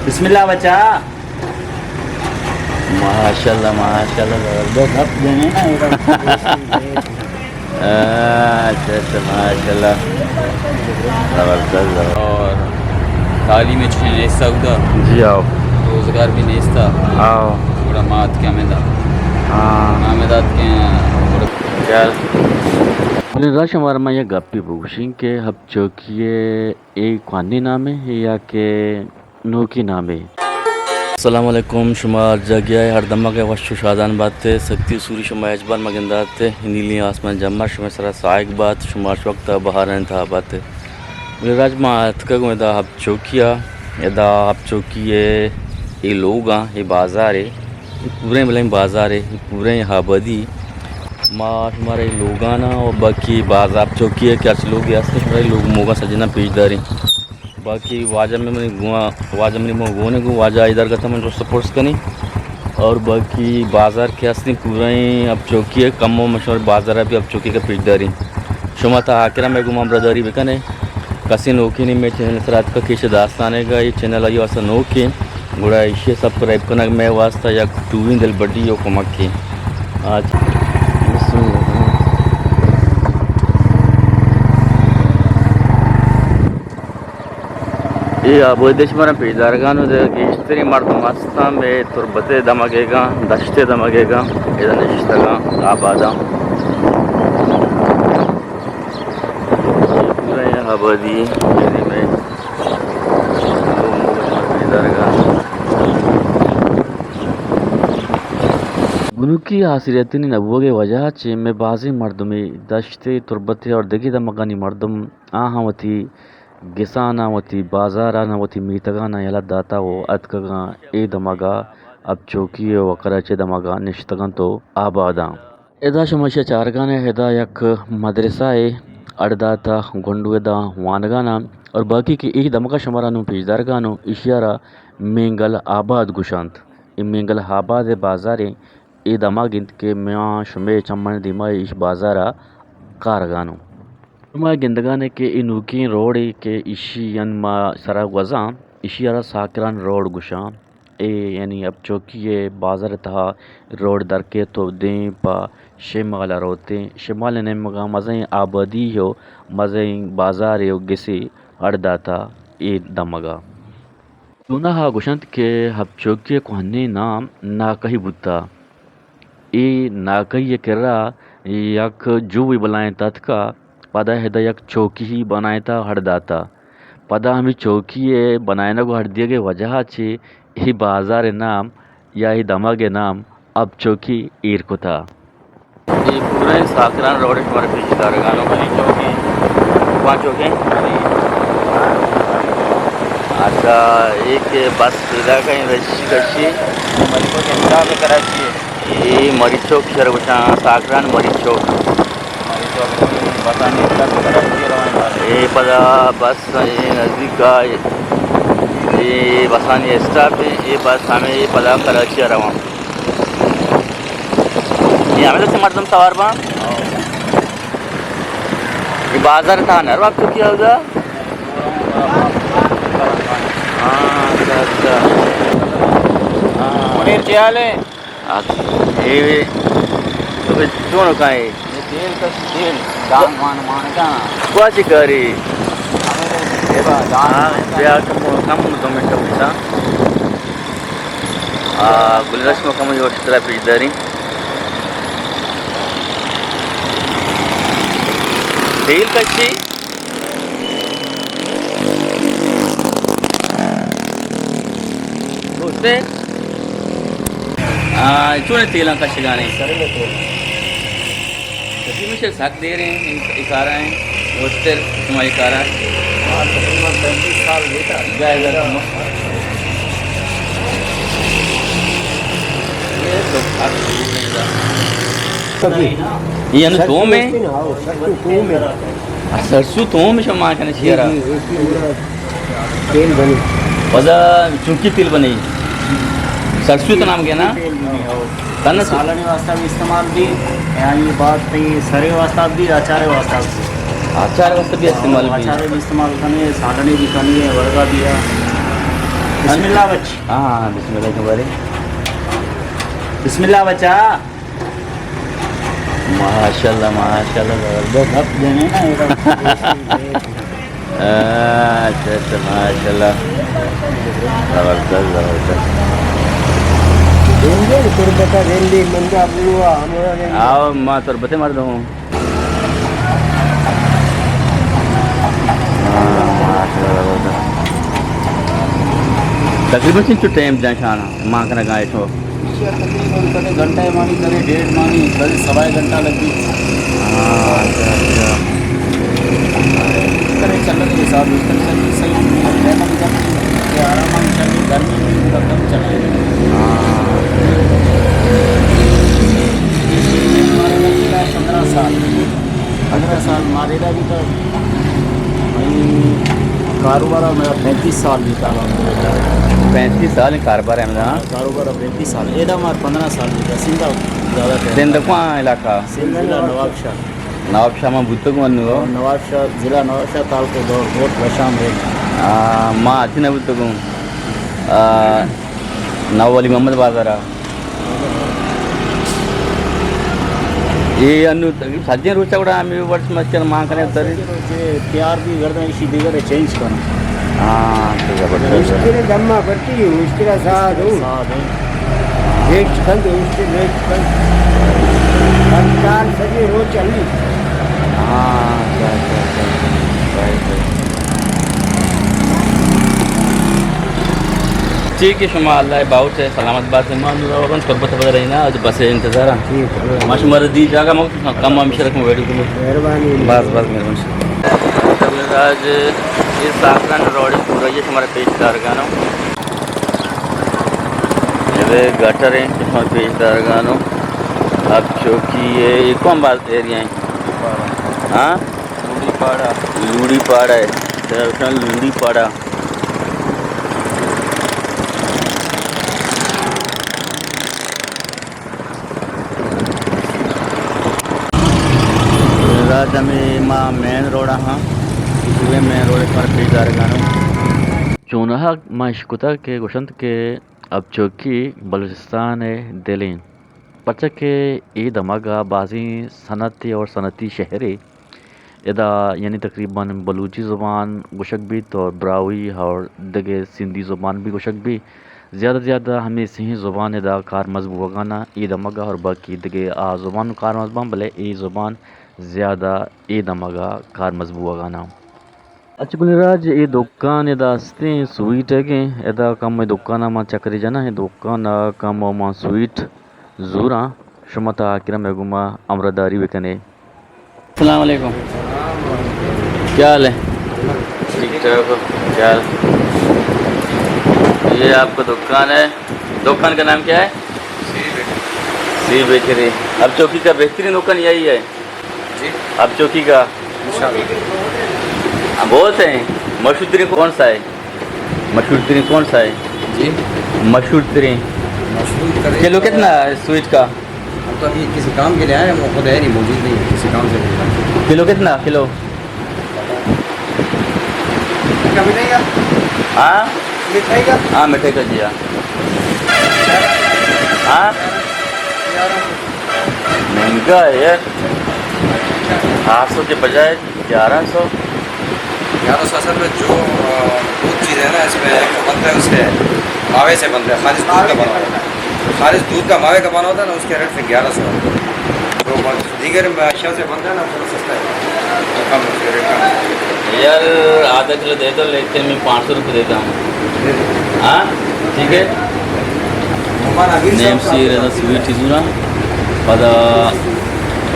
بسم اللہ بچا۔ ماشاءاللہ، ماشاءاللہ، زبردست گپ جنے نا، اچھا، اچھا، ماشاءاللہ۔ زبردست، زبردست۔ اور تعلیم چنے نیستا ہوتا۔ جی آؤ۔ روزگار بھی نیستا۔ آؤ۔ تھوڑا مات کیا میں دا۔ ہاں۔ ہمیں دات کے چل۔ بلے راش ہمارا میں یہ گپی بگوشیں کہ ہب چوکی اے کوہنیں نامے یا کہ نوکیں نامے؟ السلام علیکم، شما ہر جاگہ ء ہر دمگ ء وش و شادان بات ء، سکتی و سوری شما ہچبر مگندات ء، نیلی آسمان جمع شما سرا ساہگ بات، شما ہرچ وقت ء بہارانی تہا بات ء۔ بلے راج ما اتکگوں ادا ہب چوکی ء، ادا ہب چوکی ء اے لوگاں، اے بازار ء، اے پوریں بلائیں بازار ء، اے پوریں آبادی۔ ما شمارا اے لوگانا و باقی بازار چوکی ء کہ ہرچ لوگے ہست، شمارا اے لوگ موگاں سجنا پیش داریں۔ باقی واجہ میں منی گواں، واجہ منی مو گونے گو، واجہ ادھر گتا من جو سپورٹس کنی۔ اور باقی بازار کہ ہستیں پوریں ہب چوکی ء، کمو مشور بازار ء بھی ہب چوکی کا پیش داریں۔ شما تا آخرا میں گو ہمراہ داری بکنے۔ کسی نوکیں نی میں چینل سرا اتکا کیش داستانے گا، یہ چینل آئی واسطہ نوکیں، گڑا ایشی سبسکرائب کنگ میں واسطہ یک ٹوہیں دل بڈی و کمکیں۔ آج بسم اللہ۔ اے آبادی شمارا پیش دارگان و دگہ گیشتریں مردم ہستاں، مئے تربت ء دمگیگاں، دشت ء دمگیگاں، ادا نشتگاں، آباداں۔ اے پورا اے آبادی، یعنی مئے لوگ موگ شمارا پیش دارگان۔ گنوکی آسریتنی نبوگ ء وجہ چہ مئے بازیں مردمے دشت ء تربت ء اور دگہ دمگانی مردم آہاں وتی گساناں، وتی بازاراناں، وتی میتگاناں یلہ داتا و اتکگاں اے دمگا ہب چوکی و کراچی دمگا نشتگنت و آباداں۔ ادا شما اشیا چارگانے، ادا یک مدرسہ اے اڑ داتا، گونڈو ادا وانگانا اور باقی کہ اے دمگا شمارا نوں پیش دارگانوں، اشیارا مینگل آباد گوشنت۔ اے مینگل آباد بازارے اے دمگ انت کہ میاں شمے چمانی دیما ایش بازارا کارگانوں۔ شما گندگانے کہ اے نوکیں روڈے کہ ایشی ان ما سرا گوزاں، ایشی ء را ساکران روڈ گوشاں۔ اے یعنی ہب چوکی ء بازار ء تہا روڈ در کیت و دیم پہ شمال ء روتیں۔ شمال ء نیمگا مزنیں آبادی و مزنیں بازارے و گسے اڑ داتا اے دمگا۔ چوناہا گوشنت کہ ہب چوکی ء کوہنیں نام ناکہی بوتا۔ اے ناکہی ء کرا یک جوئے بلائیں تتکا، پدا ادا یک چوکی ہی بنائینتا ہڑ داتا۔ پدا ہمے چوکی ء بنائینگ و ہڑ دیگ ء وجہ ء چہ اے بازار ء نام یا اے دمگ ء نام ہب چوکی ایر کتا۔ اے پوریں ساکران روڈ ء شمارا پیش دارگانوں، منی چوکی، پانچ چوکیں۔ اچھا، ایک بس پیدا کہیں رشی رشی۔ اے مری چوک شر گوشاں، ساکران مری چوک۔ اے پدا بس اے نزدیک ء، اے بسانی اسٹاپ ایں، اے بس ہمے پدا کراچی ء رواں۔ اے ہمے دستے مردم سوار باں۔ اے بازار تھا نہ روا تو کیا ہوگا؟ ہاں، اچھا، اچھا۔ ہاں۔ منیر کیا حال ہے؟ اچھا، اے وے، تو کہ چون کائے؟ اے تیل کش، تیل، دان مان، مان کا۔ کواسی کاری؟ ہمیں تو دان ہاں، مان کا۔ بیا کم، کم دو منٹ بتا۔ آ، گلدشت مکم یو اشترا پیش داری۔ تیل کشی؟ دوستے؟ آ، چونے تیلاں کشگانے؟ سرنگ تیل۔ کشی میں سے سک دے رہے ہیں، ان، اکارا ہیں، وستر، تمہاری کارا ہے۔ ہاں، تقریباً پینتیس سال بیٹا۔ جائے گا۔ یہ تو سک دے رہے ہیں۔ یہ انو توم ہے؟ سرسو توم ہے، شما کنے شیرا۔ تیل بنی۔ پدا چوکی تیل بنی۔ سرسو تو نام گیا نا؟ تیل بنی، ہاں۔ تن سو۔ سالنے واسطہ بھی استعمال دی، یعنی یہ بات تھی سرے واسطہ بھی، اچارے واسطہ بھی۔ اچار واسطہ بھی استعمال بھی۔ اچارے بھی استعمال کرنے، سالنے بھی کرنے، ورگا بھی ہے۔ بسم اللہ بچ۔ ہاں، ہاں، بسم اللہ کے بارے۔ بسم اللہ بچا۔ ماشاءاللہ، ماشاءاللہ، زبردست۔ گپ دینے نا، یہ تو۔ اچھا، اچھا، ماشاءاللہ۔ زبردست، زبردست۔ دین دے، تربتا دین دے، مندا بلوا، ہمارا دین دے۔ آؤ، ما تربتے مردم ہوں۔ ہاں، ماشاءاللہ۔ تقریباً چنچو ٹائم جنگ شان مان کنا گائے تو؟ تقریباً کدے گھنٹہ مانی، کدے ڈیڑھ مانی، کدے سوا گھنٹہ لگی۔ ہاں، اچھا، اچھا۔ کرے چل رہے حساب، اس طرح سے صحیح ٹائم ہم جب کہ آرام ہم چل رہے، گرمی بھی مقدم چل رہے۔ ہاں۔ پندرہ سال۔ پندرہ سال مارے دا بھی تو۔ بھائی، کاروبار میرا پینتیس سال بیتا۔ پینتیس سال کاروبار ہے نا؟ کاروبار پینتیس سال۔ ایدا مار پندرہ سال بیتا۔ سندھ زیادہ ٹائم۔ سندھ کون علاقہ؟ سندھ ضلع نواب شاہ۔ نواب شاہ ما بوتگوں انو۔ نواب شاہ، ضلع نواب شاہ، تعلقہ دور، کوٹ بشام ریڈ۔ آ، ما اچ نہ بوتگوں۔ آ، نو علی محمد بازار۔ اے انو تقریب سجیں روچ گڑا ہمیں ورس مچن مان کنے تری۔ روچے تیار بھی گردن، اسی دیگر چینج کرنا۔ ہاں، تو زبردست۔ مشکل دما بٹی، مشکل ساز ہو۔ ساز ہو۔ ویٹ کند، مشکل ویٹ کند۔ ہم چار سجیں روچ ہمی۔ ہاں، اچھا، اچھا، اچھا۔ صحیح، صحیح۔ ٹھیک ہے، شما اللہ باہوٹ ہے، سلامت بات ہے۔ ما نو روان تربت بدل رہی نا، اج بس انتظار ہے۔ ٹھیک ہے۔ ما شما دی جاگہ ما کم ہم شرک میں ویڈیو کو۔ مہربانی۔ بس، بس، مہربانی۔ راج، یہ ساکران روڈ پورا یہ شمارا پیش دار گانو۔ یہ گٹر ہیں، شما پیش دار گانو۔ اب چوکی ہے، یہ کون بات ایریا ہے؟ ہاں؟ لوڑی پاڑا۔ لوڑی پاڑا ہے۔ سر، لوڑی پاڑا۔ راج ہمیں ما مین روڈ ہاں، دوئے مین روڈ پر پیش دار گانو۔ چونہا ما اشکتا کہ گوشنت کہ اب چوکی بلوچستان دلیں، پرچہ کہ اے دمگ ء بازیں صنعتے اور صنعتی شہرے۔ ادا یعنی تقریباً بلوچی زبان گوشگ بیت اور براہوئی اور دگہ سندھی زبان بھی گوشگ بیت۔ زیادہ زیادہ ہمے سہیں زبان ادا کارمرز بوگانا اے دمگا اور باقی دگہ آ زبان کارمرز بان، بلے اے زبان زیادہ اے دمگا کارمرز بوگانا۔ اچھا گلیں راج، اے دکان ادا استیں سویٹ اگیں، ادا کم اے دکانا ما چکری جناں، اے دکانا کم ما سویٹ زوراں، شما تا آخر میں گما امرداری بکنے۔ السلام علیکم، کیا حال ہے؟ ٹھیک ٹھاک ہو؟ کیا حال؟ یہ آپ کا دکان ہے، دکان کا نام کیا ہے؟ سی بیکری۔ اب چوکی کا بہترین دکان یہی ہے۔ جی۔ اب چوکی کا۔ انشاءاللہ۔ ہم بولتے ہیں، مشہور ترین کون سا ہے؟ مشہور ترین کون سا ہے؟ جی۔ مشہور ترین۔ مشہور ترین۔ کلو کتنا ہے سویٹ کا؟ ہم تو ابھی کسی کام کے لیے آئے ہیں، وہ خود ہے نہیں، موجود نہیں ہے، کسی کام سے۔ کلو کتنا؟ کلو؟ کیا مٹھائی کا؟ ہاں؟ مٹھائی کا؟ ہاں، مٹھائی کا جی، ہاں۔ ہاں؟ مہنگا ہے یار، آٹھ سو کے بجائے گیارہ سو۔ گیارہ سو اصل میں جو، آ، دودھ چیز ہے نا، اس میں ایک تو بنتا ہے اس سے، ماوے سے بنتا ہے، خالص دودھ کا بنا ہوتا ہے۔ خالص دودھ کا ماوے کا بنا ہوتا ہے نا، اس کے ریٹ سے گیارہ سو۔ تو بس دیگر اشیاء سے بنتا ہے نا، تھوڑا سستا ہے۔ کم اس کے ریٹ کم ہے۔ یار، آدھا کلو دے دو، لیکن میں پانچ سو روپے دیتا ہوں۔ ہاں، ٹھیک ہے۔ نیم سی رہتا سویٹ ہی زورا۔ پدا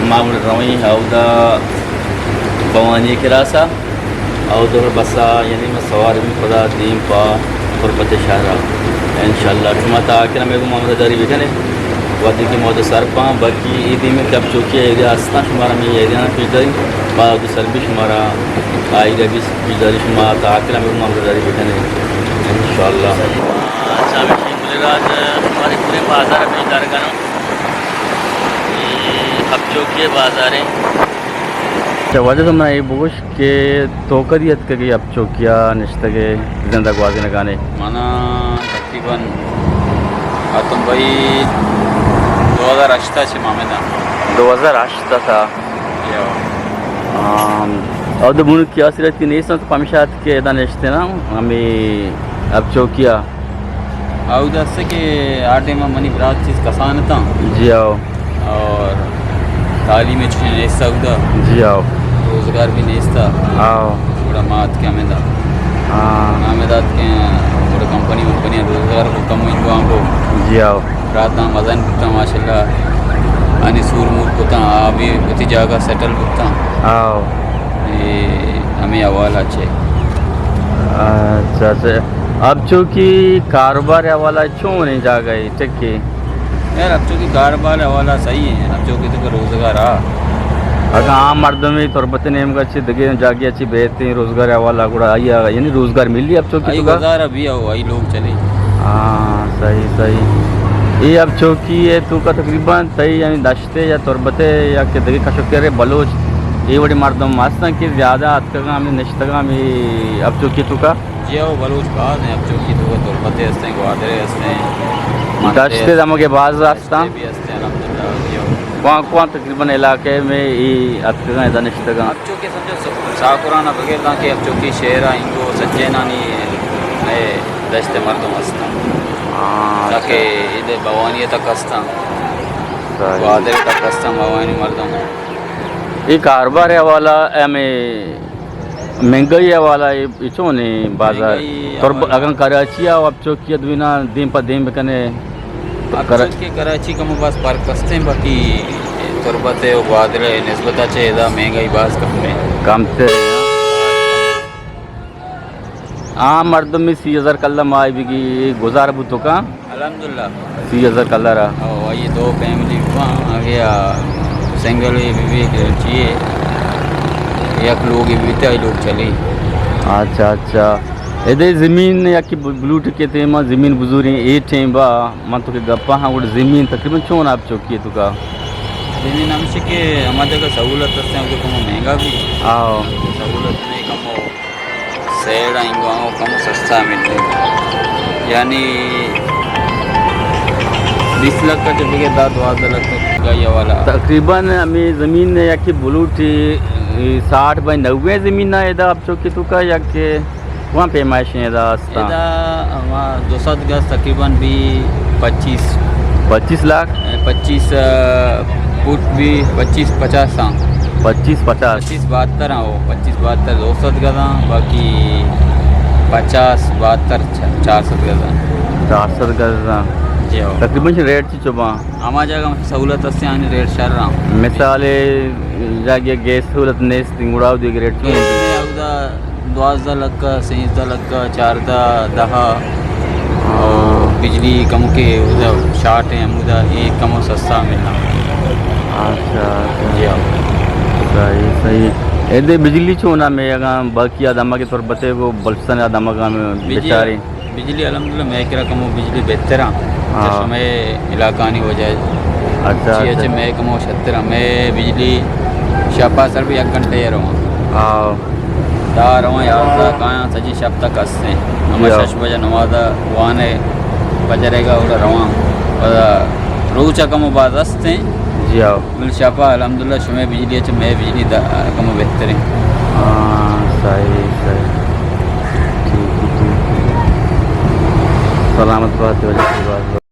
ما گڑا رویں اودا بوانی کراسا۔ اودا بسا، یعنی ما سوار بیں پدا دیم پا تربت شہرا۔ انشاءاللہ شما تا آخر میں گوں ہمراہ داری بکنے۔ وقتی کہ موت سر پاں، باقی اے دیم کپ چوکی ایریا ہستاں، شمارا میں ایریا پیش داری۔ بعد سر بھی شمارا آئی گا بھی پیش داری، شما تا آخر میں گوں ہمراہ داری بکنے۔ انشاءاللہ۔ اچھا، میں شیخ گل راج، شمارے پورے بازار پیش دار کنوں۔ اے اب چوکی بازار ہے۔ اچھا، واجہ تو من اے بگوش کہ تو کدی اتکگے اب چوکیا نشتگے؟ زندہ گوازینگانے؟ منا تقریباً اتم بھائی دو ہزار ہشت ءَ چہ مامیداں۔ دو ہزار ہشت ءَ تھا۔ یا۔ آم، او دو بونو کی آسرتی نیستن تو پمیشا ات کہ ادا نشتے نا، ہمیں اب چوکیا۔ اودا است کہ آ ٹائم منی برات چیز کسان تاں۔ جی آؤ۔ اور تعلیم چیز نیستا اودا۔ جی آؤ۔ روزگار بھی نیستا۔ آؤ۔ گڑا ما اتکے ہمدا۔ ہاں۔ ہمدا اتکے گڑا کمپنی ومپنی روزگار کو کم انگو آنگو۔ جی آؤ۔ براتاں مزن بوتاں ماشاءاللہ۔ آنی سور مور کتاں، آ بھی وتی جاگہ سیٹل بوتاں۔ آؤ۔ اے ہمیں حوالہ چے۔ اچھا، اچھا۔ اب چونکہ کاروبار حوالہ چون ہے جاگہ ہے، ٹھیک ہے؟ یار، اب چونکہ کاروبار حوالہ صحیح ہے، اب چونکہ تو روزگار آ۔ اگر عام مردمی تربت نیمگا چی دگے جاگہ چی بیتے روزگار حوالہ گڑا آئی، یعنی روزگار ملی اب چونکہ آئی تو کا؟ گزارا بھی ہو، آئی لوگ چلے۔ ہاں، صحیح، صحیح۔ یہ اب چونکہ ہے تو کا تقریباً تئی یعنی دشتے یا تربتے یا کہ دگہ کشکرے بلوچ اے وڑی مردم ہستن کہ زیادہ اتکگاں ہمیں نشتگاں ہمیں اب چوکی تو کا؟ جی ہو، بلوچ باز ہیں اب چوکی تو کا، تربتے ہستیں، گوادرے ہستیں، منتے دشتے ہستیں، دمگے باز ہستاں۔ دشتے بھی ہستیں، الحمدللہ، جی ہو۔ کواں کواں تقریباً علاقے میں اے اتکگاں ادا نشتگاں؟ اب چوکی سمجھو س-، ساکران بغیر داں کہ اب چوکی شہر آ انگو سجینانی اے دشت مردم ہستاں۔ ہاں، تاکہ اچھا۔ ادے بھوانی تک ہستاں۔ صحیح۔ گوادر تک ہستاں بھوانی مردم۔ اے کاروبار حوالہ، ہمیں مہنگائی حوالہ، اے، اے چون ایں بازار؟ مہنگائی ترب-، حوالہ۔ اگاں کراچی آ، اب چوکی دوینا دیم پہ دیم بکنے۔ اب کرا-، چونکہ کراچی کم و باز فرق ہستیں، باقی تربت و گوادر نسبت چہ ادا مہنگائی باز کم ہے۔ کم تر۔ عام مردم میں سی ہزار کلہ ماہ بگی گزار بوتو کا؟ الحمدللہ۔ سی ہزار کلہ را؟ او، یہ دو فیملی ہوا، آگے آ، سنگل یہ بھی، بھی چیئے، یک لوگ یہ بھی تھے، لوگ چلی۔ اچھا، اچھا۔ ادے زمین یا کہ ب-، بلوٹ کے تھے، ما زمین بزوریں، اے ٹیم با، من تو کہ گپا ہاں، وہ زمین تقریباً چون آپ چوکی تو کا؟ زمین ہمشہ کہ ہما جگہ سہولت ہستیں، وہ کم مہنگا بھی۔ آؤ۔ سہولت نہیں کم ہو۔ سیڈ آ انگو آنگو کم سستا ملے، یعنی بیس لکھ کا چہ بگے دہ دوازدہ لکھ کا یہ والا۔ تقریباً ہمیں زمین یا کہ بلوٹی، اے، ساٹھ بائی نوے زمین ہے ادا اب چوکی تو کا یا کہ وہاں پیمائش ہے ادا ہستا؟ ادا ہما دو سد گز تقریباً بھی پچیس۔ پچیس لاکھ؟ پچیس، آ، فٹ بھی پچیس پچاس ہاں۔ پچیس پچاس؟ پچیس بہتر ہاں، وہ پچیس بہتر دو سد گز ہاں، باقی پچاس بہتر چ-، چار سد گز ہاں۔ چار سد گز ہاں۔ جی ہاں۔ تقریباً ریٹ چی چوباں؟ ہما جگہ سہولت ہستے آنی ریٹ شر ہاں۔ مثال جاگہ گیس سہولت نیست، گڑا دیگہ ریٹ چون؟ گیس نے اودا دوازدہ لکھ، سیزدہ لکھ، چاردہ، دہ، اور بجلی کم کے ادھر شارٹ ہیں، ہمودا یہ کم و سستا ملنا۔ اچھا، اچھا۔ جی ہاں۔ صحیح، صحیح۔ اے دے بجلی چونا میں اگاں باقی آ دمگ تربتے کو بلوچستان آ دمگ میں بجلی، بچارے؟ بجلی الحمدللہ میں کرا کمو بجلی بہتر ہاں۔ ہاں۔ چشمے علاقہ نی وجہ۔ اچھا، چی اچھا۔ اچھے میں کمو شتر ہاں۔ میں بجلی شپا سر بھی یک گھنٹے رواں۔ ہاں۔ دہ رواں، یازدہ کایاں، سجی شپ تک ہستیں۔ ہمیں جی ہاں۔ شش بجے نماز وانے، فجرے گا اڑا رواں۔ پدا روچا کمو باز ہستیں۔ جی ہاں۔ بل شپا الحمدللہ شمے بجلی اچ مے بجلی دا کمو بہتریں۔ ہاں، صحیح، صحیح۔ ٹھیک ہے، ٹھیک ہے۔ سلامت بات ہے، وجہ کی بات ہے۔